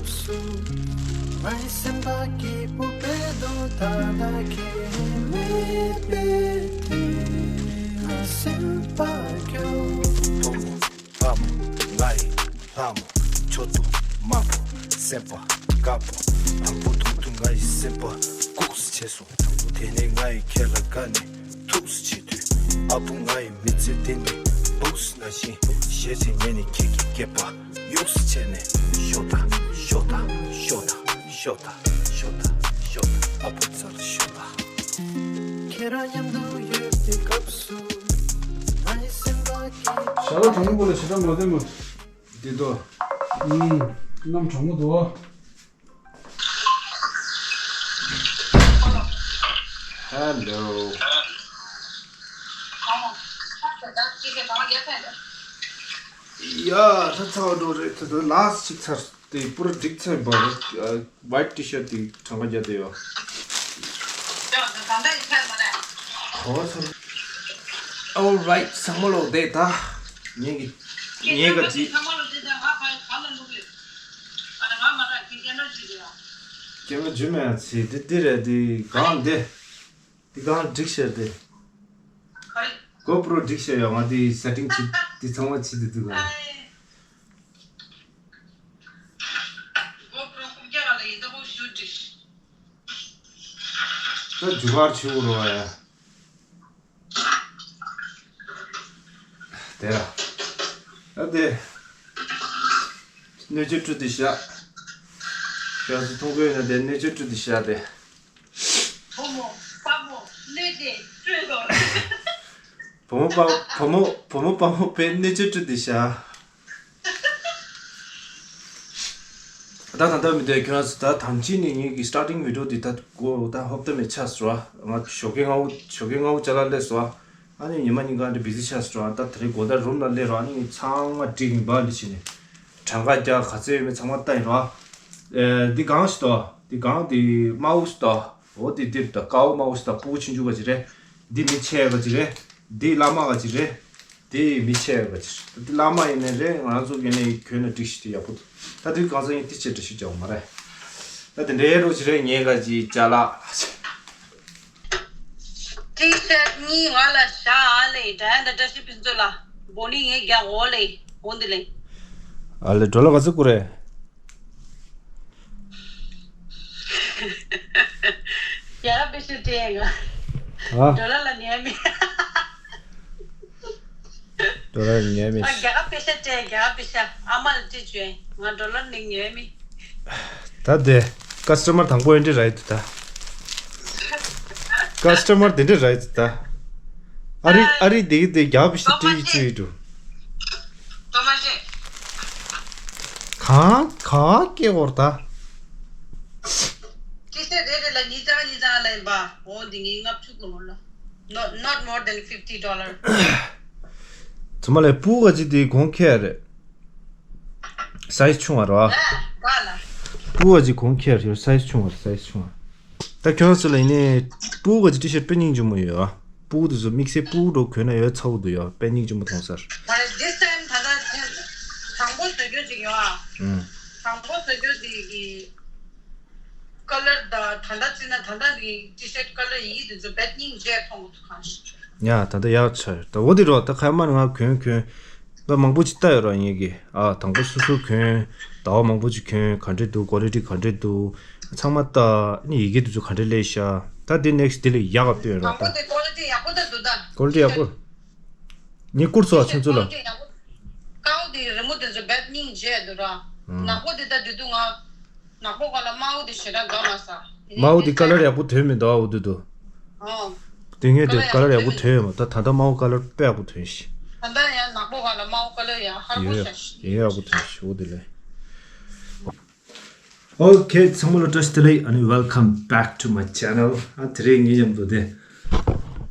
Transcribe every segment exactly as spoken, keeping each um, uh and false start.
ངའི་སེམས་པ་སྐྱིད་པོ་དཔེ་དོ་ད་ལྟ་ཁྱེད་མེད་པའི་དུས། ངའི་སེམས་པ་སྐྱོ། བུ་མོ་ལྷ་མོ་ང་ཡི་ལྷ་མོ། མཆུ་ཏོ་དམར་པོ་སེམས་པ་དཀར་པོ། དང་པོ་ཐུང་ཐུང་ང་ཡི་སེམས་པ་ལྐུགས་སུ་བྱས་སོང་། དེ་ནས་ང་ཡི་ཁྱེད་ལ་དགའ་ནས་ཐུགས་སུ་ཆེ་དུས། ཨ་ཕོ་ང་ཡི་མི་ཚེ་འདི་ནི་སྦུག་སུ་ན་བཞིན་ཞེས་བྱས་ངས་ནི་ཁྱེད་ཀྱི་སྐེད་པ། ཡོངས་སུ་བྱས་ནས་ཤོག་ད་ཤོག་ད་ཤོག་ད་ཤོག་ད་ཤོག་ད་ཤོག་ད། ཨ་ཕོ་རྩ་ལ་ཤོག་ད། ཁྱེད་རང་མཉམ་དུ་ཡོད་པའི་སྐབས་སུ་ང་ཡི་སེམས་པ་སྐྱིད། ཞྭ་ལོ་གྲོགས་མོ་པོ་ལ་ཞེ་དྲག་མ་བདེ་མོ། འདི་དོ། ཨུམ། གནམ་གྲང་མོ་འདུག། Hello. ཡ། ད་ཚར་བ་འགྲོ་རེད། ད་ད་ལཱ་སི་ཅིག་ཚར་དེ་པུ་ར་འགྲིག་ཚར་བ་རེད། ཨ། white T-shirt དེ་གྲངས་ཀ་བརྒྱབ་དེ་ཡོད། ད་ད་ད་ཡིན་ཚར་མ་རེད། གོ་ཚར། All right ཚང་མ་ལོག་བསྡད་ད། ངེད་ཀྱི་ངེད་ཀ་ཅི། ཚང་མ་ལོག་བསྡད་ད། ང་ཕ་ག་ལ་ལུག་རེད། ཨ་ན་ང་མ་ར་གི་ཀེ་ན་ཇི་རེད། ཀེ་ན་ཇི་མེད་ཚེ་དེ་དེ་རེད། དེ་གང་དེ། འདི་གང་སྒྲིག་བྱས་ཏེ། ག་རེ། GoPro སྒྲིག་བྱས་ཡོད། ང་འདི་setting བྱེད་འདི་ཚང་མ་བྱེད་དེ་འདུག་ག། ཨ་ཡེ། GoPro ཁུག་རྒྱ་ག་ལ་ཡིན་ད་ཁོ་ཞུ་འགྲིག། ད་འཇུ་གར་བྱེད་དགོས་རེད་བ་ཡ། དེ་ར། ད་དེ། སྣོད་བཅུད་བཀྲུས་ཏེ་བཞག། ཁྱོད་ཚོ་མཐོང་གི་ཡོད་ན་དེ་སྣོད་བཅུད་བཀྲུས་ཏེ་བཞག་དེ། བུ་མོ་དཔའ་མོ་སྣོད་དེ་བཀྲུས་དགོས། བུ་མོ་དཔའ་བུ་མོ་བུ་མོ་དཔའ་མོ་དཔེ་སྣོད་ཆས་བཀྲུས་ཏེ་བཞག། ད་ད་ལྟ་མི་འདོད་ཁྱོད་རང་ཚོ། ད་དང་ཅི་ནས་ངེད་ཀྱི་starting video འདི་ད་གོ་ད་ཧོབ་ཏེ་མེད་ཆགས་སོ། ང་ཞོགས་ཀས་སྔ་བོ་ཞོགས་ཀས་སྔ་བོ་ཅ་ལག་སླེབས་སོ། ཨ་ནི་ཉི་མ་གཉིས་ཀ་འདྲ་བི་ཟི་ཆགས་སོ། ད་དེ་རིང་གོ་ད་རུམ་ལ་སླེབས་རོགས། ཨ་ནི་ཚང་མ་འགྲིག་ཡིན་པ་འདི་བྱས་ནས་གྲངས་ཀ་རྒྱག་ག་ཚོད་ཡོད་མེད་ཚང་མ་ལྟ་ཡིན་རོགས། ཨེ་འདི་གང་ཞིག་ཏོ། འདི་གང་འདི་མའོ་སི་ཏོ། འོ་དེ་དེབ་དང་ཀའོ་མའོ་སི་དང་སྤུ་གུ་ཆུང་ཆུང་ག་ཅིག་རེད། འདི་མི་ཆེ་ག་ཅིག་རེད། འདི་བླ་མ་ག་ཅིག་རེད། དེ་མི་ཆེ་ག་ཅིག་རེད། འདི་བླ་མ་ཡིན་ནའི་རེད། ང་རང་ཚོ་ཡིན་ནའི་གྱོན་ན་འགྲིག་ཤི་དེ་ཡག་པོ་འདུག། ད་དེ་གང་ཟག་ཡིན་དེ་ཆེ་འདྲ་ཤི་རྒྱག་མ་རེད། ད་དེ་འདྲའི་རོ་ཅིག་རེད། ངས་ག་ཅིག་ཅ་ལག། T-shirt གཉིས་ང་ལ་བཞག་ཨ་ལེ། འདྲ་ཡ་འདྲ་བཀྲ་ཤིས་ཕུན་ཚོགས་ལ་བོ་ནི་ངས་རྒྱག་འོ་ལེ། འོ་འདི་ལེ། ཨ་ལེ་ཌོ་ལར་ག་ཚོད་བསྐུར་རེད། རྒྱ་གར་པེ་ཤ་སྤྲད་ང་། ཨ། ཌོ་ལར་ལ་ཉན་མི། ཌོ་ལར་ཉན་མི། ཨ་རྒྱ་གར་པེ་ཤ་སྤྲད། རྒྱ་གར་པེ་ཤ་ཨ་མ་ལ་སྤྲད་བྱོས། ང་ཌོ་ལར་ནི་ཉན་མི། ད་དེ་ཀ་སི་ཊ་མར་དང་པོ་ཨེ་འདྲ་རེད་ད། ཀ་སི་ཊ་མར་དེ་འདྲ་རེད་ད། ཨ་རི་ཨ་རི་དེ་གི་དེ་རྒྱ་གར་པེ་ཤ་སྤྲད་ཀྱི་བཅུག་ཡོད་འགྲོ། གང་གང་སྐྱེ་བོར་ད། ཅི་ཟེར་རེ་རེ་ལ་ཉིས་ཚང་ཉིས་ཚང་ལ་ཡིན་པ། འོ་འདི་ངའི་ལྔ་བཅུ་ལོ་ལ། Not not more than fifty dollar. ཚང་མ་ལས་སྤུ་ག་ཅི་དེ་གོང་ཁེ་རེད། སའི་ཛི་ཆུང་བ་རེད་བ། ག་ལ། སྤུ་ག་ཅི་གོང་ཁེ་རེད། སའི་ཛི་ཆུང་བ་རེད། སའི་ཛི་ཆུང་བ། ད་ཁྱོད་ཚོ་ལ་ཡིན་ནའི་སྤུ་གུ་གི་ཊི་ཤར་ཊི་དཔེ་སྙིང་རྗེ་མོ་ཡོད་ཨ། སྤུ་གུ་དེ་ཚོ་དམིགས་བསལ་སྤུ་གུ་འགྲོ་གོན་ན་ཡོད་ཚ་བོ་འདུག་ཡོད། དཔེ་སྙིང་རྗེ་མོ་མཐོང་སར། This time ད་ལྟ་དང་པོ་བཟོ་རྒྱུ་ཅིག་ཡོད་ཨ། ཨུམ། དང་པོ་བཟོ་རྒྱུ་དེ་གི་ཀ་ལར་ད་ད་ལྟ་བརྩིས་ན་ད་ལྟ་གི་ཊི་ཤར་ཊི་ཀ་ལར་ཡི་གེ་དེ་ཚོ་དཔེ་སྙིང་རྗེ་མཐོང་གི་འདུག་གང་ཞིག་ཡ་ད་ལྟ་ཡག་ཆགས་ཡོད། ད་འོ་དེ་རོ། ད་ཁ་མ་ང་གོན་གོན། ད་མང་པོ་ཅིག་ལྟ་ཡོད་ར་ངེད་ཀྱིས། ཨ་དང་པོ་སོ་སོ་གོན། ཟླ་བ་མང་པོ་ཅིག་གོན། ག་འདྲས་འདུག་ཀོ་ལི་ཊི་ག་འདྲས་འདུག་ཚང་མ་ལྟ། ཨ་ནི་ཡི་གེ་དེ་ཚོ་ག་འདྲས་སླེབས་ཤག་ད་དེ་ནེག་སི་ཊི་དེ་ལས་ཡག་ག་སྟོན་ར། ད་དང་པོ་དེ་ཀོ་ལི་ཊི་ཡག་པོ་ད་འདུག་ད། ཀོ་ལི་ཊི་ཡག་པོ། ངས་བསྐུར་སོང་ཨ་ཁྱོད་ཚོ་ལ། ཀའོ་དེ་རི་མོ་དེ་ཚོ་དཔེ་སྙིང་རྗེ་འདུག་ར། ཨང་། ནག་པོ་དེ་ད་དུས་དུས་ང་། ནག་པོ་ག་ལ་དམར་པོ་དེ་ཞེ་དྲག་དགའ་མ་ས། དམར་པོ་དེ་ཀ་ལར་ཡག་པོ་ཐོན་མི་འདུག་ཨ། འོ་དུ་དུ། ཨོ། དེ་ངས་དེ་ཀ་ལར་ཡག་པོ་ཐོན་ཡོད་མ། ད་ད་ལྟ་དམར་པོ་ཀ་ལར་དཔེ་ཡག་པོ་ཐོན་ཤི། ད་ལྟ་ཡང་ནག་པོ་ག་ལ་དམར་པོ་ཀ་ལར་ཡང་ཧར་པོ་ཡོད་ཤ་ཤི། ཡོད་ཡག་པོ་ཐོན་ཤི། འོ་དེ་ལས། ཨོ་ཁེ། ཚང་མ་ལ་བཀྲ་ཤིས་བདེ་ལེགས། ཨ་ནི་welcome back to my channel. ཨ་དེ་རིང་ངའི་མཉམ་དུ་དེ།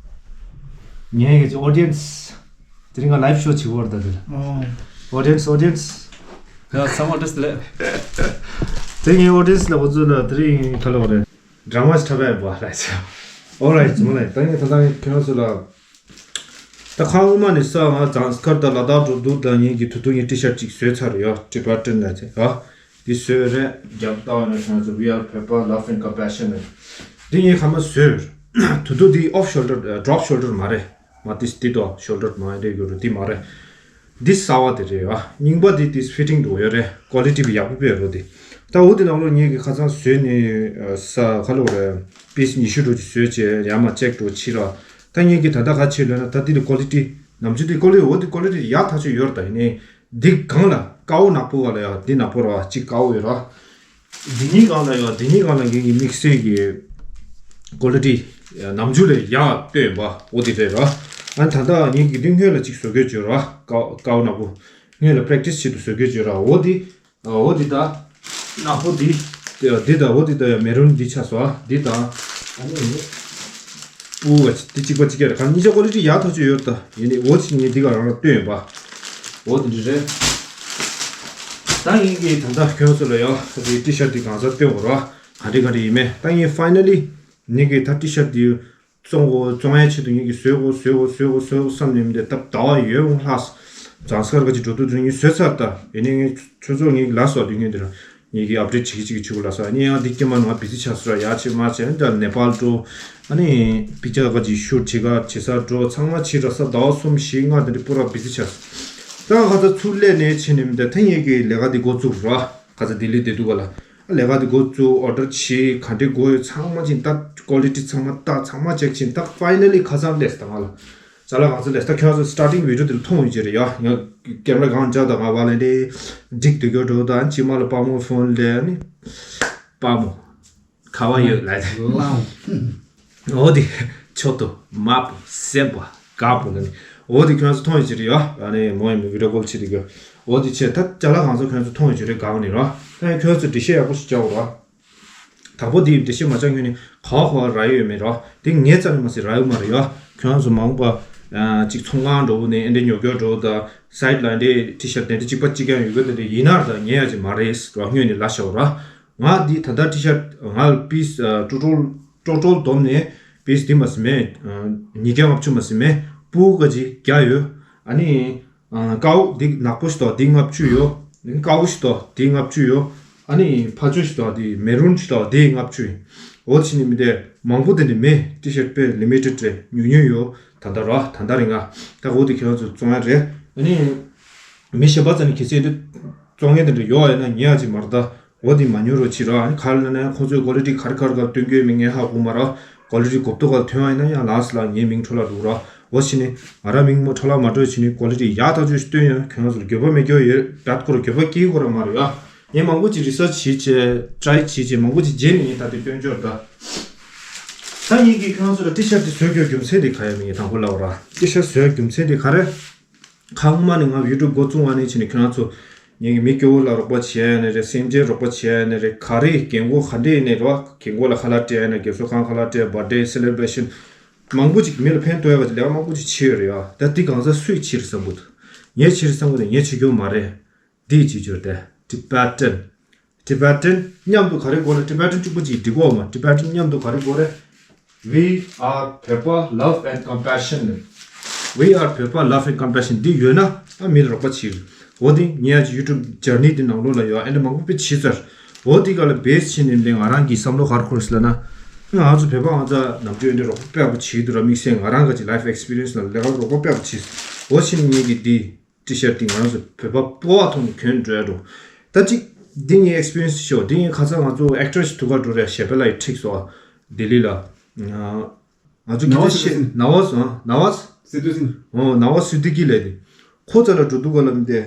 ངའི་གི་ཨོ་ཌི་ཡེན་སི། དེ་རིང་ང་ལའིབ་ཤོ་བྱེད་བར་ད་དེ། ཨོ། ཨོ་ཌི་ཡེན་སི་ཨོ་ཌི་ཡེན་སི། ཡ་ཚང་མ་བཀྲ་ཤིས་བདེ་ལེགས། དེ་ངའི་ཨོ་ཌི་ཡེན་སི་ལ་ཁོ་ཚོ་ལ་དེ་རིང་ག་ལ་བ་རེད། ཌ་ར་མ་ཞིག་འཁྲབ་ཡ་བ་རེད། ཨོ་རའིཊ། ཚང་མ་ལ་ད་ངས་ད་ལྟ་ངས་ཁྱོད་ཚོ་ལ། ད་ཁ་སྔོན་མ་ནས་ས་ང་ཛངས་ཁར་དང་ལ་དྭགས་འགྲོ་འདུག་ད་ངེད་ཀྱི་དུ་དུ་ངའི་ཊི་ཤར་ཊི་ཅིག་བཟོས་ཚར་ཡོད། ཊི་བེ་ཊན་ལ་ཚེ་ཡོད། འདི་བཟོས་རེད། རྒྱབ་ལྟ་བ་ནས་ཁྱོད་ཚོ་We are Peppa Love and Compassion ནས། འདི་ངས་ཁ་མ་བཟོས། དུ་དུ་འདི་off shoulder, drop shoulder མ་རེད། མ་ཏིས་འདི་དོ་shoulder མ་རེད་གྱུར་འདི་མ་རེད། འདི་གསར་བ་དེ་རེད་ཨ། རྙིང་པ་འདི་ཏིས་fitting འགྲོ་ཡོད་རེད། quality ཡག་པོ་དཔེ་རོ་འདི། ད་འོ་འདི་ནང་ལོགས་ངས་ཀྱི་ཁ་སང་བཟོས་ནས་ས་ཁ་ལོག་རེད། piece ཉི་ཤུ་འགྲོ་ཅིག་བཟོས་བྱས་ཡར་མར་check འགྲོ་ཕྱིར་ར། ད་ངས་ཀྱི་ད་ལྟ་ག་བྱས་ལོས་ན་ད་འདི་ནི་quality ནམ་རྒྱུན་འདི་quality འོ་འདི་quality ཡག་ཐག་ཆོད་ཡོད་རེད། ད་ཡིན་ནའི་འདི་སྒང་ལ་དཀར་པོ་ནག་པོ་བ་ལ་ཡ་འདི་ནག་པོ་ར་གཅིག་དཀར་པོ་ཡོད་ར། འདི་གཉིས་སྒང་ལ་ཡང་འདི་གཉིས་སྒང་ལ་ངེད་ཀྱི་དམིགས་བསལ་གྱི་quality ནམ་རྒྱུན་ལས་ཡག་བཏོན་པ་འོ་དེ་རེད་ར། ཨ་ནི་ད་ལྟ་ངེད་ཀྱི་འདི་སྔོན་ལ་ཅིག་བཟོ་དགོས་བརྗོད་ར། ཀའོ་ཀའོ་ནག་པོ་སྔོན་ལ་practice བྱེད་དུ་བཟོ་དགོས་བརྗོད་ར། འོ་འདི་འོ་འདི་ད་ནག་པོ་འདི་འདི་ད་འོ་འདི་ད་ཡང་maroon འདི་ཆགས་སོ། ཨ་འདི་དང་ཨ་ནི། པུའུ་བ་ཅི་དེ་གཅིག་པ་གཅིག་རྐྱང་རེད། གང་གཉིས་ཆ་quality ཡག་ཐག་ཆོད་ཡོད་ད། ཡིན་ནི་འོ་ཅི་ངས་འདི་ག་རང་ལ་བཏོན་ཡོད་པ། འོ་དེ་འདྲ་རེད། ད་ངས་ཀྱི་ད་ལྟ་ཁྱོད་ཚོ་ལ་ཡང་དེ་T-shirt འདི་གང་ཚར་བཏོན་དགོས་ར། ག་འདྲ་ག་འདྲ་ཡིན་མེད་ད་ངས་finally ངས་ཀྱི་ད་T-shirt འདི་བཙོང་དགོས་བཙོང་ཡའི་ཆེད་དུ་ངས་ཀྱི་བཟོས་དགོས་བཟོས་དགོས་བཟོས་དགོས་བཟོས་དགོས་བསམ་ནས་མི་འདི་ད་ཟླ་བ་ཡོད་ལྷག་ཟངས་དཀར་ག་ཅིག་འགྲོ་དུས་ཚོད་ངས་བཟོས་ཚར་ད། ཡིན་ནའི་ངས་ཁྱོད་ཚོ་ངས་ལ་སོགས་དུས་ངས་འདི་ར། ངེད་ཀྱི་update བྱེད་ཀྱི་བྱེད་ཀྱི་བྱེད་དགོས་ལ་སོགས་ཨ་ནི་ཡང་འདི་སྐྱེས་མ་ནང་བི་ཟི་ཆགས་སོ་ར། ཡ་ཆེ་མ་ཆེ་ཨ་ནི་ད་ནེ་པཱལ་འགྲོ། ཨ་ནི་པི་ཅག་ག་ཅིག་ཤུ་བྱེད་ག་བྱེད་ས་འགྲོ་ཚང་མ་ཕྱིར་ར་ས་ཟླ་བ་གསུམ་བཞི་ལྔ་དེ་འདྲ་པུ་ར་བི་ཟི་ཆགས་སོ། ད་ཁ་ཚ་ཚུར་སླེབས་ནས་ཕྱིན་ནས་མི་འདའ་ཐེངས་ངེད་ཀྱི་ལས་ཀ་འདི་འགོ་བཙུགས་ར། ཁ་ཚ་ལྡི་ལི་བསྡད་དུས་ག་ལ་ལས་ཀ་འདི་འགོ་བཙུགས་order བྱེད་ག་འདྲས་དགོས་ཡོད་ཚང་མ་ཅིག་ད་quality ཚང་མ་ད་ཚང་མ་check བྱེད་ད་finally ཁ་ཚ་སླེབས་ད་ང་ལ། ཅ་ལག་གང་ཚོ་ལས་ད་ཁྱོད་ཚོ་starting video དེ་མཐོང་ཡོད་ཀྱི་རེད་ཡ། ཡང་camera གང་འཇགས་དང་ང་བ་ལས་འདི་འགྲིག་འདུག་གི་འགྲོ་དང་ཅི་མ་ལ་པ་མོ་phone ལས་ནི་པ་མོ་ཁ་བ་ཡོད་ལ་འོ་དེ་ཆོ་ཏོ་མ་པོ་སེམས་པ་དགའ་པོ་ལ་ནི་འོ་དེ་ཁྱོད་ཚོ་མཐོང་ཡོད་ཀྱི་རེད་ཡ། ཨ་ནི་མོ་ཡིན་video call བྱེད་དུས་གི་འོ་དེ་ཆེ་ད་ཅ་ལག་གང་ཚོ་ཁྱོད་ཚོ་མཐོང་ཡོད་ཀྱི་རེད་གང་ནི་ར། ད་ཡང་ཁྱོད་ཚོ་འགྲེལ་བཤད་ཡག་པོ་ཞིག་རྒྱག་ར། དང་པོ་འདི་འདི་ཤེས་མ་ཆགས་ངོས་ནས་ག་བ་ག་བ་རག་ཡོད་མེད་རོ། འདི་ངའི་རྩ་ནས་མ་ཟེར་རག་ཡོད་མ་རེད་ཡོ། ཁྱོད་རང་ཚོ་མ་འོངས་པ་ཅིག་ཚོང་ཁང་འགྲོ་བོ་ནས་ཨེ་འདྲ་ཉོ་རྒྱུ་འགྲོ་བོ་དང་side ལ་འདི་T-shirt དེ་འདྲ་གཅིག་པ་གཅིག་རྐྱང་ཡོད་གི་དེ་འདྲ་ཡིན་ན་ད་ངས་ཡ་ཅིག་མ་རེད་རོ། སྔོན་ནས་ལབ་བཞག་རོ། ང་འདི་ད་ལྟ་T-shirt ང་piece ཀྲོ་ཀྲོལ་ཀྲོ་ཀྲོལ་བསྡོམས་ནས་piece འདི་མ་ཟིན་མེད། ཉིས་བརྒྱ་ལྔ་བཅུ་མ་ཟིན་མེད། པུའུ་ག་ཅིག་བརྒྱ་ཡོད། ཨ་ནི། ཨ། དཀར་པོ་འདི་ནག་པོ་ཞིག་དང་འདི་ལྔ་བཅུ་ཡོད། དཀར་པོ་ཞིག་དང་འདི་ལྔ་བཅུ་ཡོད། ཨ་ནི་ཕ་ཆུ་ཞིག་དང་འདི་maroon ཞིག་དང་འདི་ལྔ་བཅུ་ཡིན། འོ་དེ་བྱས་ནས་མི་དེ་མང་པོ་དེ་འདྲ་མེད། T-shirt དཔེ་limited རེད། ཉུང་ཉུང་ཡོད། ད་ལྟ་ར་ད་ལྟ་རིང་ང་ད་འོ་དེ་ཁྱེད་རང་ཚོ་བཙོང་ཡ་རེད། ཨ་ནི་མི་གཞན་པ་ཚོ་ནི་གལ་སྲིད་འདི་བཙོང་མཁན་དེ་འདྲ་ཡོད་ཡིན་ན་ཉན་ཡ་ཅིག་མ་རེད་ད། འོ་དེ་མ་ཉོ་རོགས་བྱེད་ར། ཨ་ནི་ག་རེ་ལབ་ན་ཁོང་ཚོའི་quality ག་རེ་ག་རེ་ག་རེ་སྟོན་གྱི་ཡོད་མེད་ངས་ཧ་གོ་མ་ར། quality གོ་ཏོ་ག་ཐོན་པ་ཡིན་ན་ཡང་ལགས་ལ་ངའི་མིང་འཕྲོ་བརླག་འགྲོ་ར། འོ་བྱས་ནས་ང་རང་མིང་མོ་འཕྲོ་བརླག་མ་འགྲོ་བྱས་ནས་quality ཡག་ཐག་ཆོད་ཞིག་སྟོན་ཡོད། ཁྱོད་རང་ཚོར་འགྱོད་པ་མེད་རྒྱུ་ཡོད་རྦད་ཁོ་ར་འགྱོད་པ་སྐྱེ་གི་ཁོ་ར་མ་རེད་ཡ། ངས་མང་པོ་ཅིག་research བྱས་བྱས་try བྱས་བྱས་མང་པོ་ཅིག་བརྗེས་ནས་ངས་ད་དེ་སྟོན་ཆོག་ད། ད་ངས་ཀྱིས་ཁྱོད་རང་ཚོ་ལ་T-shirt དེ་བཟོས་རྒྱུ་རྒྱུ་མཚན་དེ་ག་ཡོད་མེད་ངས་དང་པོ་ལབ་ར། T-shirt བཟོས་རྒྱུ་མཚན་དེ་ག་རེ། ཁ་སྔོན་མ་ནས་ང་YouTube འགོ་བཙུགས་པ་ནས་བྱས་ནས་ཁྱོད་རང་ཚོ་ངེད་ཀྱི་མི་སྐྱོ་བོ་ལ་རོགས་པ་བྱེད་ཡ་ནི་རེད། སེམས་ཅན་རོགས་པ་བྱེད་ཡ་ནི་རེད། ག་རེ་རྒན་གོག་ག་འདྲས་ནས་རེད་བ། རྒན་གོག་ལ་ཁ་ལག་སྤྲད་ཡ་ནི་རྒན་གསོ་ཁང་ཁ་ལག་སྤྲད་birthday celebration མང་པོ་ཅིག་མི་ལ་ཕན་ཐོགས་ཡ་ག་ཅིག་ལས་ཀ་མང་པོ་ཅིག་བྱེད་ཡོད་རེད་བ། ད་འདི་གང་ཟག་སུས་བྱེད་རེད་བསམ་གི་འདུག་ངས་བྱེད་རེད་བསམ་གི་འདུག་ངས་བྱེད་རྒྱུ་མ་རེད། འདི་བྱེད་རྒྱུ་རེད་དེ་Tibetan། Tibetan མཉམ་དུ་ག་རེ་དགོས་རེད། Tibetan གཅིག་པུ་ཅིག་འགྲིག་གོ་མ། Tibetan མཉམ་དུ་ག་རེ་དགོས་རེད། We are Peppa love and compassion. We are Peppa love and compassion འདི་ཡོད་ན་ཨ་མི་ལ་རོགས་པ་བྱེད། འོ་འདི་ངས་ཡ་ཅིག་YouTube journey འདི་ནང་ལོགས་ལ་ཡོད་ཨ་འདྲ་མང་པོ་དཔེ་བྱེད་ཚར། འོ་འདི་ག་ལ་base བྱས་ནས་འདི་ང་རང་གི་བསམ་བློ་ག་རེ་འཁོར་ཟེར་ལབ་ན། ང་ཚོ་བོད་པ་ང་ཚོ་ནམ་རྒྱུན་འདི་རོགས་པ་དཔེ་པོ་བྱེད་འདུག་ར། དམིགས་བསལ་ང་རང་ག་ཅིག་life experience ལ་ལས་ཀ་རོགས་པ་དཔེ་པོ་བྱེད། འོ་བྱས་ནས་ངས་ཀྱི་འདི། T-shirt འདི་ང་རང་ཚོ་བོད་པ་སྤོ་བ་ཐོག་ནས་གྱོན་འགྲོ་ཡ་འགྲོ། ད་ཅིག་འདི་ངའི་experience ཞོ། འདི་ངའི་ཁ་སང་ང་ཚོ་actor ཞིག་ཐུག་ག་འགྲོ་རེད་ཞེ་པེ་ལ་ཡི་ཁྲིག་སོ། ལྡི་ལི་ལ། ང་ཚོ་ནཱ་ཝ་སི་ཏུ་སིན། ནཱ་ཝ་སི་ཨ་ནཱ་ཝ་སི་ཏུ་སིན། ཨོ་ནཱ་ཝ་སི་ཏུ་ཀི་ལས་དེ། ཁོ་ཚ་ལ་འགྲོ་འདུག་ག་ལ་མི་དེ།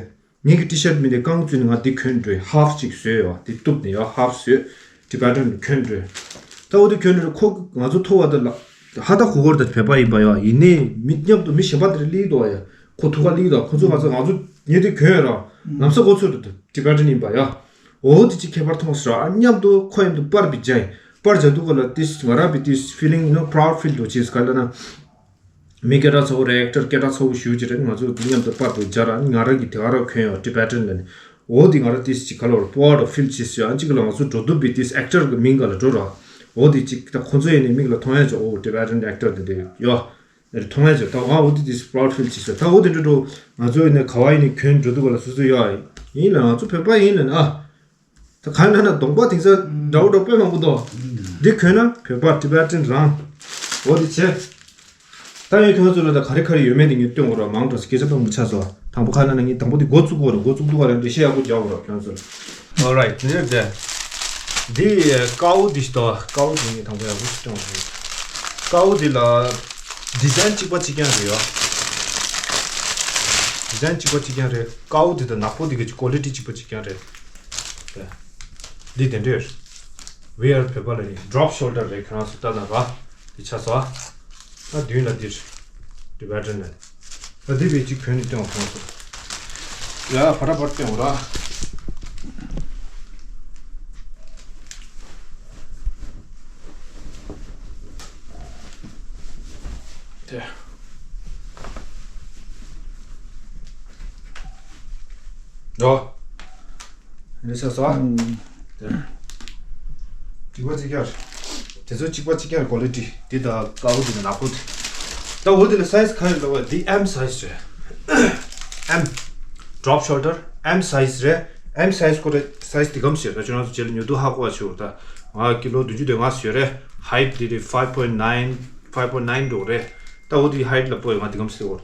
ངེད་ཀྱི་T-shirt མི་དེ་རྐང་བཙུགས་ནས་ང་འདི་གྱོན་འགྲོ་half ཅིག་བཟོས་ཡོད་འདི་གཏུབ་ནས་ཡོད་half བཟོས། Tibetan གྱོན་འགྲོ། ད་འོ་དེ་གྱོན་འགྲོ་ཁོ་ང་ཚོ་ཐུག་པ་དེ་ལ་ཧ་ད་གོ་གོར་དང་བོད་པ་ཡིན་པ་ཡ། ཡིན་ནའི་མི་མཉམ་དུ་མི་གཞན་པ་དེར་སླེབས་འདུག་ཡ། ཁོ་ཐུག་ག་སླེབས་འདུག་ཁོ་ཚོ་ང་ཚོ་ང་ཚོ་ངེད་དེ་གྱོན་ཡོད་ར། ལམ་སང་ཁོ་ཚོ་དེ་Tibetan ཡིན་པ་ཡ། འོ་དེ་ཅིག་ཁྱད་པར་མཐོང་སོང་ར། མཉམ་དུ་ཁོ་མཉམ་དུ་པར་བི་ཇ་ཡིན། པར་བྱ་འདུག་ག་ལ་ཏིས་ང་རང་བི་ཏིས་feeling you know proud feel འདུག་ཅེས་ག་ལ་ན། མི་སྐད་གྲགས་ཚ་བོ་རེད། actor སྐད་གྲགས་ཚ་བོ་ཞུ་རྒྱུ་རེད། ང་ཚོ་མཉམ་དུ་པར་དུ་སྦྱར་ཨ་ནི་ང་རང་གི་དེ་ག་རང་གྱོན་ཡོད་Tibetan ལ་ནི། འོ་དེ་ང་རང་ཏིས་ཅིག་ག་ལོར་པོ་ཨར་ཕིལ་བྱེད་སྲིད་ཨ་ཅིག་ལ་ང་ཚོ་འགྲོ་འདུག་པའི་ཏིས་actor གི་མིང་ག་ལ་འགྲོ་ར། འོ་དེ་ཅིག་ད་ཁོ་ཚོ་ཡིན་ནི་མིག་ལ་མཐོང་ཡ་ཅིག་འོ་Tibetan actor དེ་འདྲ་ཡོད། མཐོང་ཡ་ཅིག་ད་ང་འོ་དེ་ཏིས་proud feel བྱེད་སྲིད་ད་འོ་དེ་འདྲ་འགྲོ། ང་ཚོ་ཡིན་ནི་ག་བ་ཡིན་ནི་གྱོན་འགྲོ་འདུག་ག་ལ་སོ་སོ་ཡོད་ཨ། ཡིན་ལ་ང་ཚོ་བོད་པ་ཡིན་ལ་ནི་ཨ། ད་ག་ན་ན་གདོང་པ་དེང་སང་འདྲ་བོ་འདྲ་དཔེ་མང་པོ་འདུག་འདི་གོན་ན་བོད་པ་Tibetan་རང་། འོ་དེ་བྱས། ད་ཡོད་ཁྱོད་ཚོ་ལ་ད་ག་རེ་ག་རེ་ཡོད་མེད་དེ་ངས་སྟོན་འོ་ར་མང་དྲགས་སྐད་ཆ་དཔེ་མང་པོ་ཆགས་སོང་། དང་པོ་ག་ན་ན་ངས་དང་པོ་དེ་འགོ་བཙུགས་འོ་ར། འགོ་བཙུགས་འདུག་ག་ར་འགྲེལ་བཤད་ཡག་པོ་རྒྱག་འོ་ར་ཁྱོད་ཚོ་ལ། Alright, འདི་རེད་དེ། འདི་ཀའོ་འདི་ཞིག་དང་ཀའོ་འདི་ངས་དང་པོ་ཡག་པོ་ཞིག་སྟོན་འོ་ར། ཀའོ་འདི་ལ་ཌི་ཛའིན་གཅིག་པ་གཅིག་རྐྱང་རེད་ཡ། ཌི་ཛའིན་གཅིག་པ་གཅིག་རྐྱང་རེད། ཀའོ་འདི་དང་ནག་པོ་འདི་གི་ཀོ་ལི་ཊི་གཅིག་པ་གཅིག་རྐྱང་རེད། འདི་དེ་འདྲས། We are བོད་པ་ལ་ནི་drop shoulder རེད། ཁྱོད་རང་ཚོ་ལྟ་ན་ར། འདི་ཆ་ཚ། ད་མདུན་ལ་འདིར། Tibetan ནས། ད་འདི་བས་གཅིག་གྱོན་ནས་སྟོན་འོ་ཁྱོད་ཚོ། ཡ་ཕ་ར་ཕར་སྟོན་འོ་ར། དེ། འགྲོ། འདི་ཆ་ཚ། ཨུམ། དེ། གཅིག་པ་གཅིག་རྐྱང་། དེ་ཚོ་གཅིག་པ་གཅིག་རྐྱང་ཀོ་ལི་ཊི། འདི་དང་ཀའོ་འདི་དང་ནག་པོ་འདི། ད་འོ་འདི་ལ་སའི་ཛི་ག་རེ་ལབ་པ། འདི་M size རེད། M། Drop shoulder M size རེད། M size ཁོ་རེ་སའི་ཛི་འདི་གམ་ཞེས་ད་ཁྱོད་རང་ཚོ་རྗེས་ལ་ཉོ་དུས་ཧ་གོ་བ་ཆེ་བོ། ད་ང་ཀི་ལོ་བདུན་ཅུ་དོན་ལྔ་ཡོད་རེད། Height འདི་རེད། five point nine, five point nine འགྲོ་རེད། ད་འོ་འདི་height ལ་པོ་ཡོད། ང་འདི་གམ་ཞེས་འོ།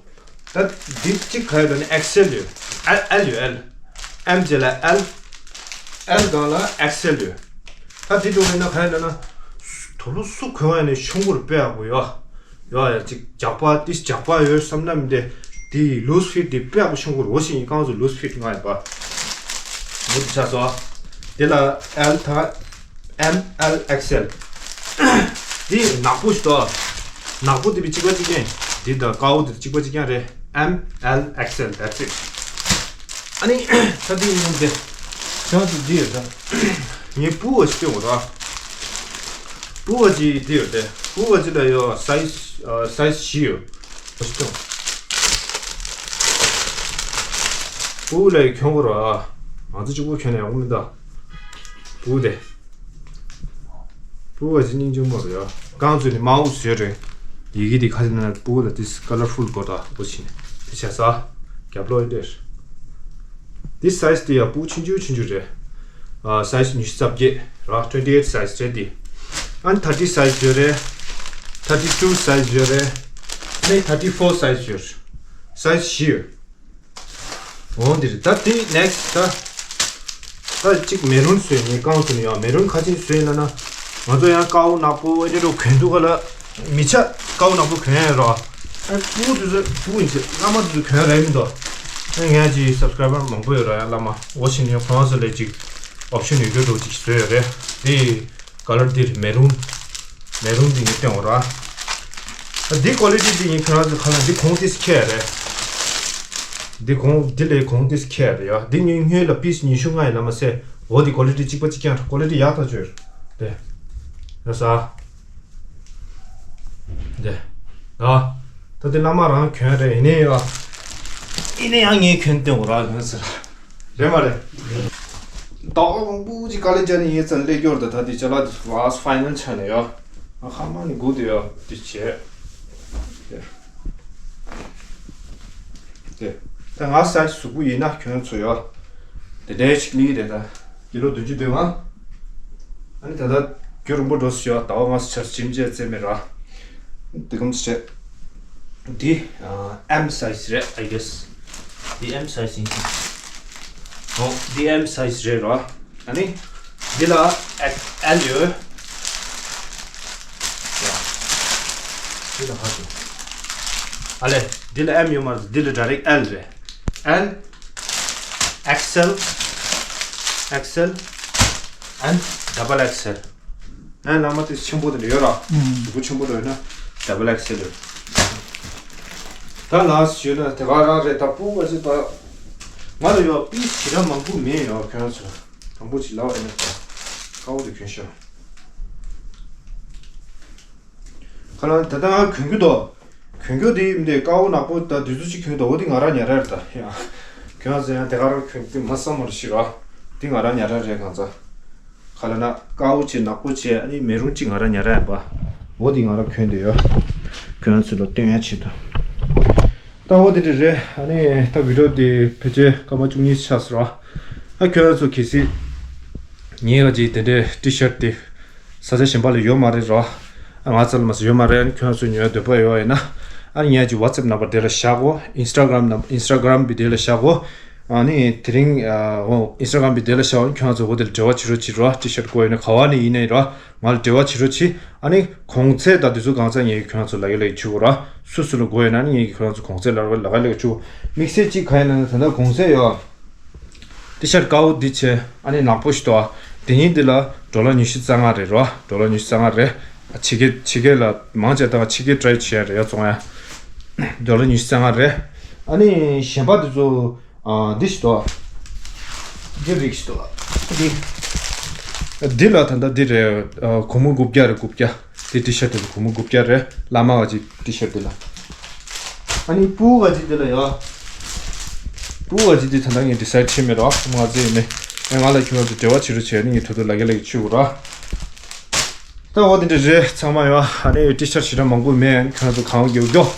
ད་འདི་གཅིག་ག་ཡོད་ལ་ནི་ཨེག་སེལ་ཡོད། L L ཡོད། L། M རྗེས་ལ་L། L སྒང་ལ་ཨེག་སེལ་ཡོད། ད་འདི་འགྲོ་ཡིན་ན་ག་ཡོད་ལ་ན། དུ་ལུ་སུ་གོན་ཡ་ནི་ཆུང་གུར་དཔེ་ཡག་པོ་ཡོད། ཡོད་ཡ་གཅིག་རྒྱགས་པ་ཏིས་རྒྱགས་པ་ཡོད་བསམ་ན་མི་འདི། འདི་ལུ་སི་ཕིཊ་འདི་དཔེ་ཡག་པོ་ཆུང་གུར་འོ་ཞིག་ཡིན། རྐང་ཚོ་ལུ་སི་ཕིཊ་ང་ཡིན་པ། མུ་མཐུད་ཆགས་སོ། འདི་ལ་L ད། M L X L། འདི་ནག་པོ་ཞིག་འདུག་ནག་པོ་འདི་བི་གཅིག་པ་གཅིག་རྐྱང་། འདི་དང་ཀའོ་འདི་གཅིག་པ་གཅིག་རྐྱང་རེད། M L X L, that's it། ཨ་ནི་ད་འདི་ཡིན་ཏེ། ཁྱོད་ཚོ་འདི་ཡོད་ད། ངས་པུ་བ་ཞིག་སྟོན་འོ་ད། པུ་བ་ཅིག་འདི་ཡོད་དེ། པུ་བ་ཅིག་ལ་ཡོད་སའི་ཛི་ཨ་སའི་ཛི་བཞི་ཡོད། ཞིག་སྟོན། པུ་ལས་གྱོན་གོ་ར། ང་ཚོ་གཅིག་པུ་གྱོན་ན་ཡག་པོ་མི་འདུག་པུ་དེ། པུ་བ་ཅི་སྙིང་རྗེ་མོ་རེད་ཡ། རྐང་ཚོས་ནི་མའོ་བཟོས་རེད། ཡི་གེ་དེ་ཁ་ཅིག་ན་པུ་ལ་དེ་ཀ་ལར་ཕུལ་དགོས་ད་པུ་ཕྱིན་ནས་དེ་བྱས་ས། རྒྱབ་ལོག་ཡོད་དེར། དེ་སའི་ཛི་དེ་ཡ་པུ་ཆུང་ཆུང་ཆུང་ཆུང་རེད། ཨ་སའི་ཛི་ཉི་ཤུ་རྩ་བརྒྱད་ར། twenty eight སའི་ཛི་རེད་དེ། ཨ་ནི་thirty སའི་ཛི་ཡོད་རེད། thirty two སའི་ཛི་ཡོད་རེད། ཨ་ནི་thirty four སའི་ཛི་ཡོད་རེད། སའི་ཛི་བཞི་ཡོད། འོ་འདི་རེད། ད་དེ་ནེག་སི་ཊི་ད། ད་གཅིག་མེ་རུན་བཟོས། ངས་རྐང་བཟོས་ནས་ཡང་མེ་རུན་ག་ཅིག་བཟོས་ཡིན་ལབ་ན། ང་ཚོ་ཡང་ཀའོ་ནག་པོ་ཨེ་འདྲ་འདྲ་གོན་འདུག་ག་ལ། མི་ཆ་ཀའོ་ནག་པོ་གོན་ཡ་ཡོད་ར། ཨ་ཕྲུ་གུ་དེ་ཚོ་ཕྲུ་གུ་ཡིན་ཚེ་བླ་མ་དེ་ཚོ་གོན་ར་མི་འདུག་ཨ་ངས་ཅིག་སབ་སི་ཀ་རའི་བར་མང་པོ་ཡོད་ར་ཡ་བླ་མ། འོ་ཕྱིན་ནས་ཁོང་ཚོ་ལས་ཅིག་ཨོབ་ཤན་ཡོད་འདྲ་འདྲ་ཅིག་བཟོས་ཡོད་རེད་དེ། ཀ་ལར་འདིར་མེ་རུན། མེ་རུན་འདི་ངས་སྟོན་འོ་ར། ཨ་འདི་ཀོ་ལི་ཊི་འདི་ངས་ཁྱོད་རང་ཚོ་ཁ་ལ་འདི་གོང་ཏིས་ཁྱེར་རེད། འདི་གོང་འདི་ལས་གོང་ཏིས་ཁྱེར་རེད་ཡ། འདི་ངས་སྔོན་ལ་པིས་ཉི་ཤུ་ལྔ་ཡིན་ལ་མ་ཟད། འོ་འདི་ཀོ་ལི་ཊི་གཅིག་པ་གཅིག་རྐྱང་རེད། ཀོ་ལི་ཊི་ཡག་ཐག་ཆོད་རེད། དེ། ཡ་ས། དེ། ཡ། ད་འདི་བླ་མ་རང་གྱོན་རེད་ཡིན་ནའི་ཡ། ཡིན་ནའི་ཡང་ངས་གྱོན་སྟོན་འོ་ར་གྱོན་ཟེར། རེད་མ་རེད། ཟླ་བ་མང་པོ་ཅིག་དཀའ་ལས་བརྒྱབ་ནས་ཡིན་ཙང་སླེབས་ཡོད་རེད། ད་དེ་ཅ་ལག་དེ་ལཱ་སི་ཊི་ཕའི་ནལ་ཆགས་ནས་ཡོད། ང་ཧ་མ་ནི་སྒུག་བསྡད་ཡོད་དེ་བྱས། དེ། དེ། ད་ང་སའི་ཛི་གཟུགས་པོ་ཡིན་ན་ཁྱོད་ཚོ་ཡོད། དེ་འདྲའི་ཞིག་ལི་རེད་ད། ཀི་ལོ་བདུན་ཅུ་དོན་ལྔ། ཨ་ནི་ད་ལྟ་རྒྱུན་རིང་པོ་འགྲོ་སྲིད་ཡོད། ཟླ་བ་ལྔ་ཙམ་ཆགས་སྲིད་ཇིམ་བྱས་རྩེ་མེད་ར། དེ་གམ་ཙམ་བྱས། འདི་ཨ་M size རེད། I guess འདི་M size ཡིན་ཙང་། འོ་འདི་M size རེད་ར། ཨ་ནི་འདི་ལ་X L ཡོད། ཡ། འདི་ལ་ཧ་ཅང་། ཨ་ལས་འདི་ལ་M ཡོད་མ་རེད། འདི་ལ་direct L རེད། L X L X L and double X L། ཨ་བླ་མ་དེ་ཆེན་པོ་དེ་འདྲ་ཡོད་ར། ཨུམ། གཟུགས་པོ་ཆེན་པོ་འདྲ་ཡོད་ན་double X L ཡོད། ད་ལགས་ཞུས་ན་དེ་ག་རང་རེད། ད་སྤུ་ག་ཅིག་ད་ང་ལ་ཡོད་པིས་ཞེ་དྲག་མང་པོ་མེད་ཡོད། ཁྱོད་ཚོ་དང་པོ་ཅིག་ལབ་པ་ཡིན་ན་ད་དཀར་པོ་དེ་གྱོན་ཤོག་ཁ་ལ་ད་ལྟ་ང་གྱོན་གྱི་འདུག་གྱོན་གྱི་འདི་མི་འདི་དཀར་པོ་ནག་པོ་ད་དུས་ཚོད་ཅིག་གྱོན་འདུག་འོ་འདི་ང་རང་ཉལ་ར་རེད་ད། ཡང་གྱོན་ཟེར་ཡང་དེ་ག་རང་གྱོན་གྱི་མ་བསམ་མ་རེད་ཤི་ར། འདི་ང་རང་ཉལ་ར་རེད་གང་ཚ། ཁ་ལ་ན་དཀར་པོ་ཅིག་ནག་པོ་ཅིག་ཨ་ནི་མེ་རུན་ཅིག་ང་རང་ཉལ་ར་ཡ་པ། འོ་འདི་ང་རང་གྱོན་འདི་ཡོད། ཁྱོད་ཚོ་ལ་སྟོན་ཡ་ཆེད་དུ། ད་འོ་འདི་འདྲ་རེད། ཨ་ནི་ད་བི་ཌི་ཡོ་འདི་ཕལ་ཆེར་སྐར་མ་བཅུ་གཉིས་ཆགས་སོང་ར། ཨ་ཁྱོད་ཚོ་གལ་སྲིད་ ངའི་ག་ཅིག་དེ་འདྲའི་ཊི་ཤར་ཊི་དེ་ས་ཆ་གཞན་པ་ལ་ཡོད་མ་རེད་རོ། ཨ་ང་ཚོ་ལ་མ་ཟད་ཡོད་མ་རེད། ཨ་ནི་ཁྱོད་ཚོ་ཉོ་འདོད་པ་ཡོད་ཡིན་ན། ཨ་ནི་ངའི་ག་ཅིག་ཝ་ཊི་སེབ་ནམ་བར་དེ་ལ་བཞག་གོ། ཨིན་སི་ཊ་གྷ་རམ་ནམ་ཨིན་སི་ཊ་གྷ་རམ་བི་དེ་ལ་བཞག་གོ། ཨ་ནི་དེ་རིང་ཨ་ཨིན་སི་ཊ་གྷ་རམ་བི་དེ་ལ་བཞག་གོ། ཁྱོད་ཚོ་འོ་དེ་ལ་འབྲེལ་བ་བྱེད་རོགས་བྱེད་རོ། ཊི་ཤར་ཊི་དགོས་ཡོད་ན་ག་བ་ནས་ཡིན་ནའི་རོ། ང་ལ་འབྲེལ་བ་བྱེད་རོགས་བྱེད། ཨ་ནི་གོང་ཚད་དང་དེ་ཚོ་གང་ཚང་ངས་ཁྱོད་ཚོ་ལབ་ཀྱི་ལབ་ཀྱི་བྱེད་དགོས་ར། སུ་སུ་ལ་དགོས་ཡོད་ན་ནི་ངས་ཁྱོད་ཚོ་གོང་ཚད་ལབ་ཀྱི་ལབ་ཀྱི་བྱེད་དགོས། དམིགས་བསལ་གཅིག་ག་ཡིན་ན་ད་ལྟ་གོང་ཚད་ཡོད། ཊི་ཤར་ཊི་དཀར་པོ་འདི་བྱས། ཨ་ནི་ནག་པོ་ཞིག་འདུག་ཨ། དེ་གཉིས་འདི་ལ་ཌོ་ལར་ཉི་ཤུ་རྩ་ལྔ་རེད་རོ། ཌོ་ལར་ཉི་ཤུ་རྩ་ལྔ་རེད། ཨ་ཕྱི་རྒྱལ་ཕྱི་རྒྱལ་ལ་མང་ཆེ་ད་ཕྱི་རྒྱལ་ཊི་རའེ་བྱས་རེད་ཡ་བཙོང་ཡ། ཌོ་ལར་ཉི་ཤུ་རྩ་ལྔ་རེད། ཨ་ནི་གཞན་པ་འདི་ཚོ། ཨ་འདི་ཞིག་འདུག་ཨ། འདི་རིགས་ཤིག་འདུག་ཨ། འདི། འདི་ལ་ད་ལྟ་འདི་རེད། ཨ་སྒོར་མོ་དགུ་བརྒྱ་རེད། དགུ་བརྒྱ། འདི་ཊི་ཤར་ཊི་དེ་ལ་སྒོར་མོ་དགུ་བརྒྱ་རེད། བླ་མ་ག་ཅིག་ཊི་ཤར་ཊི་འདི་ལ། ཨ་ནི་སྤུ་གུ་ག་ཅིག་འདི་ལ་ཡ། སྤུ་གུ་ག་ཅིག་འདི་ད་ལྟ་ངས་ཌི་སའིཌ་བྱས་མེད་རོགས། ང་ཚོ་ཡིན་ནི། ཨ་ང་ལ་ཁྱོད་ཚོ་འབྲེལ་བ་བྱེད་རོགས་བྱས་ནི་ངས་ཐུག་ཐུག་ལབ་ཀྱི་ལབ་ཀྱི་བྱེད་དགོས་རོགས། ད་འོ་དེ་འདྲ་རེད་ཚང་མ་ཡོད། ཨ་ནི་ཊི་ཤར་ཊི་ཞེ་དྲག་མང་པོ་མེད། ཁྱོད་ཚོ་གང་དགོས་དགོས།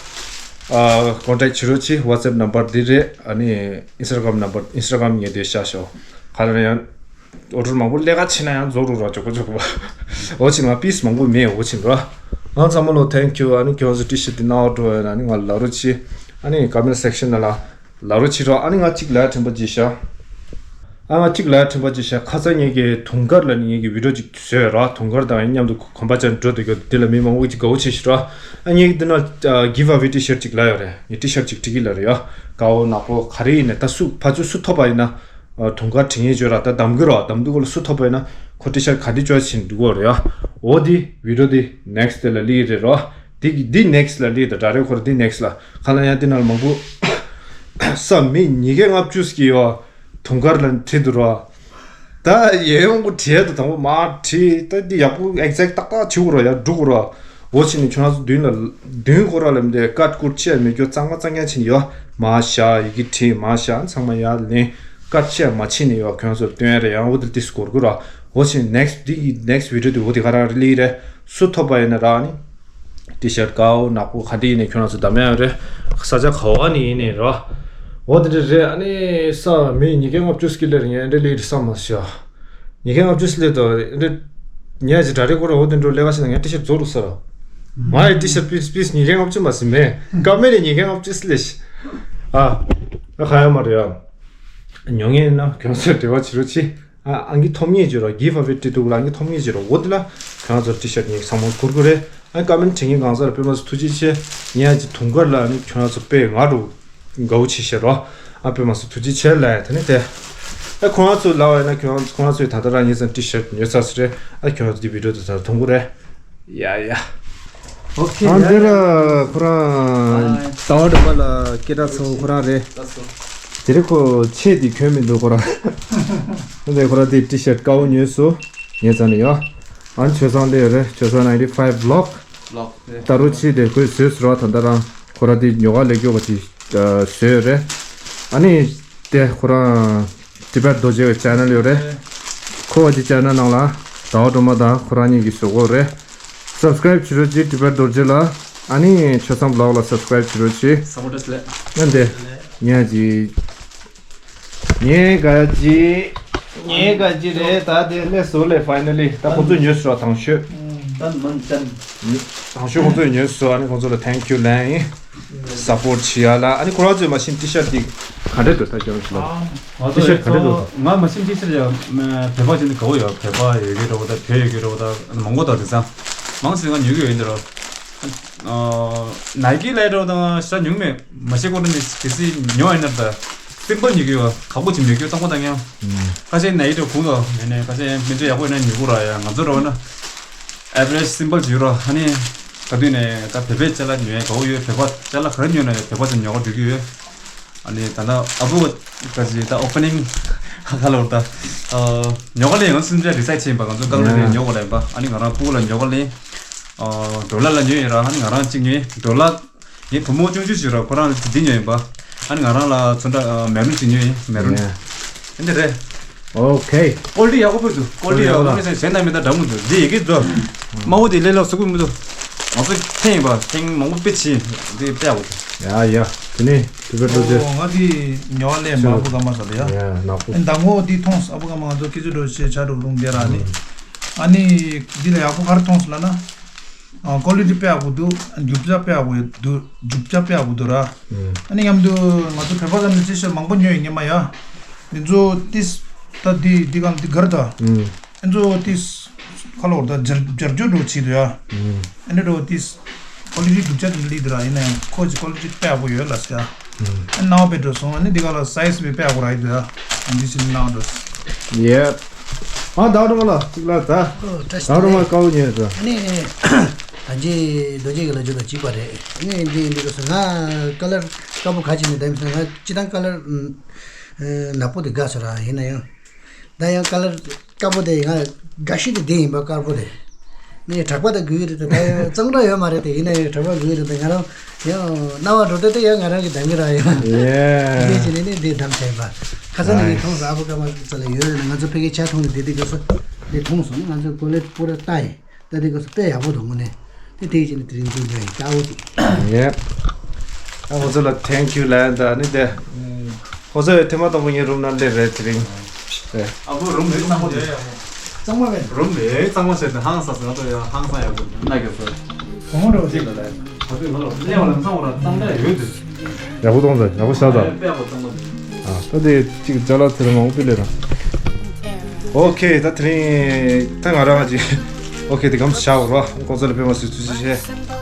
ཨ་ཀོན་ཊེག་བྱེད་རོགས་གྱིས། ཝ་ཊི་སེབ་ནམ་བར་འདི་རེད། ཨ་ནི་ཨིན་སི་ཊ་གྷ་རམ་ནམ་བར་ཨིན་སི་ཊ་གྷ་རམ་ངས་དེ་བཞག་ཤོག་ག་ལ་ཡང་ཨོ་ཌར་མང་པོ་ལས་ཀ་བྱེད་ན་ཡང་རྫོགས་འགྲོ་ར་ཅོག་པོ་ཅོག་པོ། འོ་ཕྱིན་ང་པིས་མང་པོ་མེད། འོ་ཕྱིན་ར། ཨང་ཚང་མ་ལོ་ཐེང་ཀིའུ། ཨ་ནི་ཁྱོད་ཚོ་ཊི་ཤར་ཊི་འདི་ནང་ཨོ་ཌར་ཡོད་ན་ནི་ང་ལ་ལབ་རོགས་གྱིས། ཨ་ནི་ཀོ་མེན་ཊི་སེག་ཤན་ནང་ལ། ལབ་རོགས་བྱེད་རོགས། ཨ་ནི་ང་གཅིག་ལབ་ཡ་དྲན་པ་བརྗེད་ཤག་ཨ་ང་གཅིག་ལབ་ཡ་དྲན་པ་བརྗེད་ཤག་ཁ་སང་ངེད་ཀྱི་དུང་དཀར་ལ་ནི་ངེད་ཀྱི་བི་ཌི་ཡོ་གཅིག་བཟོས་ར། དུང་དཀར་དང་མཉམ་དུ་གོམ་པ་བཅར་འགྲོ་དུས་སྐབས་འདི་ལ་མི་མང་པོ་ཅིག་དགའ་བོ་བྱེད་ཤག་ར། ཨ་ངེད་ཀྱི་འདི་ན་གིབ་ཨ་ཝེ་ཊི་ཤར་ཊི་ཅིག་ལབ་ཡོད་རེད། ངས་ཊི་ཤར་ཊི་ཅིག་སྒྲིག་གི་ལབ་རེད་ཡ། དཀར་པོ་ནག་པོ་ག་རེ་ཡིན་ནའི་ད་སུ་ཕར་ཚུར་སུ་ཐོབ་པ་ཡིན་ན། དུང་དཀར་བྲིས་ངེས་བརྗོད་ར། ད་གདམ་གི་རོ། གདམ་དུས་སྐབས་ལ་སུ་ཐོབ་པ་ཡིན་ན་ཁོ་ཊི་ཤར་ཊི་ག་འདི་ཅོའི་སི་བྱེད་འདུག་གོ་རེད་ཡ། འོ་འདི་བི་ཌི་ཡོ་འདི་ནེག་སི་ཊི་དེ་ལ་སླེབས་རེད་རོ། འདི་འདི་ནེག་སི་ཊི་ལ་སླེབས། ད་ཌའི་རེག་ཁོ་ར་འདི་ནེག་སི་ཊི་ལ་ག་ལ་ཡང་འདི་ནང་ལ་མང་པོ། ས་མི་ཉིས་བརྒྱ་ལྔ་བཅུ་ཞིག་ཡོད། དུང་དཀར་ལ་བྲིས་འདུག་རོ། ད་ཡས་ཡོང་གི་བྲིས་ད་དང་པོ་མ་བྲིས་ད་འདི་ཡག་པོ་ཨེག་ཛེག་ཏག་ཏག་བྱེད་དགོས་རོ་ཡ། འགྲུབ་དགོས་རོ། འོ་ཕྱིན་ནས་ཁྱོད་རང་ཚོ་མདུན་ལ་མདུན་ཁོ་ར་ལ་མི་འདུག་ཀཊ་ཀུཊ་ཆེ་མི་སྐྱོ་གཙང་མ་གཙང་རྐྱང་ཕྱིན་ཡོད། མ་བཞག་ཡི་གེ་བྲིས་མ་བཞག་ཚང་མ་ཡར་ལེན། ཀཊ་ཆེ་མ་ཕྱིན་ནས་ཡོད། ཁྱོད་ཚོ་སྟོན་རེ་ཡང་འོ་དེ་ཏིས་སྐོར་དགོས་རོ། འོ་ཕྱིན་ནེག་སི་ཊི་འདི་གི་ནེག་སི་ཊི་བི་ཌི་ཡོ་འདི་འོ་དེ་ག་རང་རི་ལི་རེད། སུ་ཐོབ་པ་ཡིན་ན་རག་ནི། ཊི་ཤར་ཊི་དཀར་པོ་ནག་པོ་ག་འདྲ་ཡིན་ནའི་ཁྱོད་རང་ཚོ་གདམ་ཡ་ཡོད་རེད། ས་ཆ་ག་བ་ནས་ཡིན་ནའི་རོ། འོ་དེ་འདྲ་རེད། ཨ་ནི་ས་མི་ཉིས་བརྒྱ་ལྔ་བཅུ་སྐྱེ་ལེར་ངས་འདྲ་ལེ་རེད་བསམ་མ་ཤེས། ཉིས་བརྒྱ་ལྔ་བཅུ་སླེབས་དོ་འདྲ། ཉལ་གྱི་དྲ་རེ་ཀོ་ར་འོ་དེ་འགྲོ་ལས་ཀ་བྱེད་ན་ངས་ཊི་ཤར་ཊི་རྫོགས་འགྲོ་ས་ར། ང་ཡི་ཊི་ཤར་ཊི་པིས་པིས་ཉིས་བརྒྱ་ལྔ་བཅུ་མ་ཟིན་མེད། ཀ་མེ་རེ་ཉིས་བརྒྱ་ལྔ་བཅུ་སླེབས་ཤི། ཨ། ཨ་ཁ་ཡ་མ་རེད་ཡ། ཉོ་ངེས་ན་གྱོན་སར་འབྲེལ་བ་བྱེད་རོགས་གྱིས། ཨ་ཨང་ཀི་ཐོབ་ངེས་བྱེད་རོགས། གིབ་ཨ་ཝེ་བྲིས་འདུག་ལ་ཨང་ཀི་ཐོབ་ངེས་བྱེད་རོགས། འོ་དེ་ལ་ཁྱོད་ཚོ་ཊི་ཤར་ཊི་ངས་ཚང་མ་བསྐུར་དགོས་རེད། ཨ་ཀ་མེན་ཊི་བྲིས་མཁན་གང་ཟག་ལ་དཔེ་མ་སྲིད་ཐུགས་རྗེ་ཆེ། ངས་ཨ་ཅི་དུང་དཀར་ལ་ནི་ཁྱོད་ཚོ་དཔེ་ང་རུ་དགའ་བོ་བྱེད་ཤེས་རོགས། ཨ་དཔེ་མ་སྲིད་ཐུགས་རྗེ་ཆེ་ལ་ཡ། དེ་ནི་དེ། ཨ་ཁོང་ཚོ་ལ་བ་ཡིན་ན་ཁྱོད་ཁོང་ཚོས་ད་ལྟ་རང་ཉིད་ཚང་ཊི་ཤར་ཊི་ཉོས་ཚར་སི་རེད། ཨ་ཁྱོད་ཚོ་འདི་བི་ཌི་ཡོ་དེ་ད་མཐོང་གི་རེད། ཡ་ཡ། ཨོ་ཁེ། ཨ་ཡ་འདི་ཡ། ལ་ཁོ་རང་ཨ་ཟླ་བ་སྒྲོལ་མ་ལ་སྐད་གྲགས་ཚ་བོ་ཁོ་རང་རེད། དེ་རིང་ཁོ་ཆས་འདི་གྱོན་མི་འདུག་ཁོ་རང་། འདི་ཁོ་རང་དེ་ཊི་ཤར་ཊི་དཀར་པོ་ཉོས་སོང་། ངའི་རྩ་ནས་ཡོད། ཨ་ཆོས་བཟང་སླེབས་ཡོད་རེད། ཆོས་བཟང་ནའིན་ཊི་ཕའིབ་བི་ལོག་ལོག་ལྟ་རོགས་གྱིས། དེ་ཁོས་བཟོས་ཟེར་བ་ད་ལྟ་རང་ཁོ་རང་དེ་ཉོ་ག་ལས་མགྱོགས་པ་ཅིག་བཟོས་ཡོད་རེད། ཨ་ནི་དེ་ཁོ་རང་ཊི་བེཊ་རྡོ་རྗེ་གི་ཅེ་ནལ་ཡོད་རེད། ཁོ་བ་ཅིག་ཅེ་ནལ་ནང་ལ་ཟླ་བ་སྒྲོལ་མ་དང་ཁོ་རང་གཉིས་ཀྱིས་བཟོ་གི་ཡོད་རེད། སབ་སི་ཀ་རེབ་བྱེད་རོགས་གྱིས་ཊི་བེཊ་རྡོ་རྗེ་ལ། ཨ་ནི་ཆོས་བཟང་བི་ལོག་ལ་སབ་སི་ཀ་རེབ་བྱེད་རོགས་གྱིས། སབ་པོར་ཊར་ལ། ཨ་འདི་ཉན་གྱིས། ངའི་ག་ཅི། ངའི་ག་ཅི་རེད། ད་དེ་སླེབས་སོང་ལེ་ཕའི་ནལ་ལི། ད་ཁོང་ཚོས་ཉོས་སོང་དང་ཤོས། ཏན་མན་ཅན། དང་ཤོས་ཁོང་ཚོས་ཉོས་སོང་། ཨ་ནི་ཁོང་ཚོ་ལ་ཐེང་ཀིའུ་ལན་ཡིན། སབ་པོར་ཊི་བྱེད་ཡ་ལ། ཨ་ནི་ཁོ་རང་ཚོས་མ་ཤེས་ཊི་ཤར་ཊི་འདི་ག་འདྲ་འདུག་ད་ཁྱོད་ཚོ་ལ། ང་ཊི་ཤར་ཊི་ག་འདྲ་འདུག་ང་མ་ཤེས་ཊི་ཤར་ཊི་ཡ་བོད་པ་ཅན་དེ་ག་བོ་ཡ། བོད་པ་ཡོད་ཀྱི་རེད་པ། ད་བོད་ཡོད་ཀྱི་རེད་པ། ད་མང་པོ་འདུག་དེང་སང་མང་ཆེ་ང་ཉོ་གི་ཡོད་འདི་རོ། ནའི་ཀི་ལ་ཡ་འདྲ་པོ་དང་ཤ་ཉུང་མེད་མ་ཤེས་ཀོ་ནི་གལ་སྲིད་ཉོ་ཡ་ན་ད་སིམ་པལ་ཉོ་གི་ཡོད། ཁག་པོ་ཅིག་མི་དགོས་སྟོང་པ་དང་ཡང་། ཁ་ཤས་ནའི་ཀི་འདྲ་གུང་ལ་མེད་ནས་ཁ་ཤས་མི་འདྲ་ཡག་པོ་ཡིན་ན་ཉོ་གི་ར་ཡ། ང་ཚོ་འདྲ་པོ་ན་ཨེ་ཝ་རེཇ་སིམ་པལ་ཅིག་ཡོད་ར། ཨ་ནི་ག་དུས་ནས་ད་བོད་པའི་ཅ་ལག་ཉོ་ཡ་དགའ་པོ་ཡོད། བོད་པ་ཅ་ལག་ག་རེ་ཉོ་ན་ཡང་བོད་པ་ཅིག་ཉོ་ག་འགྲོ་གི་ཡོད། ཨ་ནི་ད་ལྟ་ཨ་བུ་ག་ཅི་ད་ཨོ་པ་ནིང་ཧ་ལ་བར་ད་ཉོ་ག་ལེན་ཡང་སུམ་ཅ་ཌི་སའེ་ཌི་བྱས་ཡིན་པ། ང་ཚོ་ཀ་ལ་རེ་ཉོ་ག་ལེན་པ། ཨ་ནི་ང་རང་ཕྲུ་གུ་ལ་ཉོ་ག་ལེན། ཌོ་ལར་ལ་ཉོས་ཡིན་ར། ཨ་ནི་ང་རང་གཅིག་ཉོས་ཌོ་ལར། ངའི་བུ་མོ་ཆུང་ཆུང་ཞིག་ར་ཁོ་རང་ལ་འདི་ཉོས་ཡིན་པ། ཨ་ནི་ང་རང་ལ་ཚོན་ཁྲ་མེ་རུན་ཅིག་ཉོས་ཡིན། མེ་རུན། ཨེ་འདི་རེད། ཨོ་ཁེ། ཀོ་ལི་ཊི་ཡག་པོ་འདུག་ཀོ་ལི་ཊི་ཡག་པོ་འདུག་གཞན་དང་མི་འདྲ་འདྲ་མོ་འདུག་འདི་ཡི་གེ་འདུག་དམར་པོ་དེ་ལས་ལོག་ཟུག་གི་མི་འདུག་ང་ཚོ་ཐེངས་ཡིན་པ་ཐེངས་མང་པོ་དཔེ་ཕྱིན་འདི་དཔེ་ཡག་པོ་འདུག་ཡ་ཡ། ནི་དུ་བེ་ཏོ་ཅེ། ཨོ་ང་དེ་ཉོ་བ་ལས་མ་ཨ་བུ་ག་མ་ས་ལ་ཡ། ཡ་ནག་པོ། ཨེ་མདང་དགོང་དེ་མཐོང་སོང་། ཨ་བུ་ག་མ་ང་ཚོ་སྐད་ཆ་འགྲོ་ཤེས་ཆ་འགྲོ་རུང་བསྡད་ར་ནི། ཨ་ནི་འདི་ལ་ཡག་པོ་ག་རེ་མཐོང་སོང་ལབ་ན། ཨ་ཀོ་ལི་ཊི་དཔེ་ཡག་པོ་འདུག་རྒྱུ་ཆ་དཔེ་ཡག་པོ་འདུག་རྒྱུ་ཆ་དཔེ་ཡག་པོ་འདུག་ར། ཨ་ནི་མཉམ་དུ་ང་ཚོ་བོད་པ་ཚོ་ནི་ཅི་ཤོད་མང་པོ་ཉོས་ཡིན་ཉི་མ་ཡ། འདི་ཚོ་ཏིས་ད་འདི་འདི་གང་འདི་གར་ད། ཨ་ཚོ་ཏིས་ཁ་ལོར་ད་སྦྱར་སྦྱར་བཅོས་འགྲོ་བྱེད་དུ་ཡ། ཨ་ནི་འགྲོ་ཏིས་ཀོ་ལི་ཊི་སྒྲུབ་བྱ་དེ་ལི་དུ་ར་ཡིན་ན་ཡང་ཁོ་ཅི་ཀོ་ལི་ཊི་དཔེ་ཡག་པོ་ཡོད་ལ་སྐྱ། ཨ་ནའོ་པེ་འགྲོ་སོང་། ཨ་ནི་འདི་ག་ལ་སའི་ཛི་བི་དཔེ་ཡག་པོ་ར་ཡི་དུ་ཡ། འདི་ཕྱིན་ནའོ་འགྲོ། ཡེབ། ཨ་ད་རུང་ལ་ཅིག་ལ་ད། ཨོ་བཀྲ་ཤིས་ད་རུང་བདེ་ལེགས། ཀའོ་ཉེ་ད། ཨ་ནི་ད་རྗེ་རྡོ་རྗེ་གི་ལ་འཇུ་ལ་གཅིག་པ་རེད། ཨ་ནི་འདི་འདི་ག་སོང་ང་ཀ་ལར་དཀར་པོ་ག་ཅིག་ནས་བདམས་སོང་། ང་སྤྱི་བཏང་ཀ་ལར་ནག་པོ་དེ་དགའ་སོང་ར། ཡིན་ན་ཡང་ད་ཡང་ཀ་ལར་དཀར་པོ་དེ་ང་དགའ་ཤོས་དེ་དེ་ཡིན་པ། དཀར་པོ་དེ་ནི་གྲགས་པ་དང་དགོས་ཀྱི་རེད་དེ། ད་ཡང་གཙང་སྦྲ་ཡོད་མ་རེད་དེ། ཡིན་ན་ཡང་གྲགས་པ་དགོས་ཀྱི་རེད་དེ། ང་རང་ཡང་རྣ་བ་འགྲོ་དེ་དེ་ཡང་ང་རང་གི་འདང་གི་ར་ཡང་ཡེ། དེ་བྱས་ནས་ནི་དེ་འདམ་བྱས་པ། ཁ་སང་ནས་ངས་མཐོང་སོང་། ཨ་བུ་ཀ་མ་ཙ་ལ་ཡོད་རེད་ན། ང་ཚོ་ཕ་གིའི་ཆ་མཐོང་ནས་དེ་དེ་ག་སོ་དེ་མཐོང་སོང་ནི། ང་ཚོ་ཀོ་ལེ་པུ་ར་ལྟ་ཡིན། ད་དེ་ག་སོ་དཔེ་ཡག་པོ་འདུག་དངོས་གནས། དེ་དེ་བྱས་ནས་དེ་རིང་འདུག་འདུག་ཡིན་ཀ་བོ་དེ། ཡེབ། ཨ་ཁོ་ཚོ་ལ་ཐེང་ཀིའུ་ལབ་ཡིན་ད། ནི་དེ་ཁོ་ཚོ་ཐེངས་མ་དང་པོ་ངའི་རུམ་ནང་སླེབས་རེད་དེ་རིང་། ཨ་ཁོ་རུམ་རེད་གཙང་མ་རེད། གཙང་མ་རེད། རུམ་རེད་གཙང་མ་བྱས་ཏེ་ཧང་སང་ཟེར་ན་ད་ཡང་ཧང་སང་ཡག་པོ་ན་གི་ཚོ། གོང་འགྲོ་ཅིག་ལ་ལས་ད་དུས་ང་ལ་གླེང་བ་ལ་གཙང་བ་ལ་གཙང་སྦྲ་ཡོད་དེ། ཡག་པོ་གཏོང་ད། ཡག་པོ་བཞག་ད། དཔེ་ཡག་པོ་གཙང་མ་རེད། ཨ་ད་དེ་ཅིག་ཅ་ལག་དེ་རིང་མང་པོ་སྤེལ་ལེ་ར། ཨོ་ཁེ། ད་དེ་རིང་ད་ང་རང་ཅིག་ཨོ་ཁེ། དེ་གམ་བཞག་རོ། ཁོ་ཚོ་ལ་དཔེ་མ་སྲིད་ཐུགས་རྗེ་ཆེ།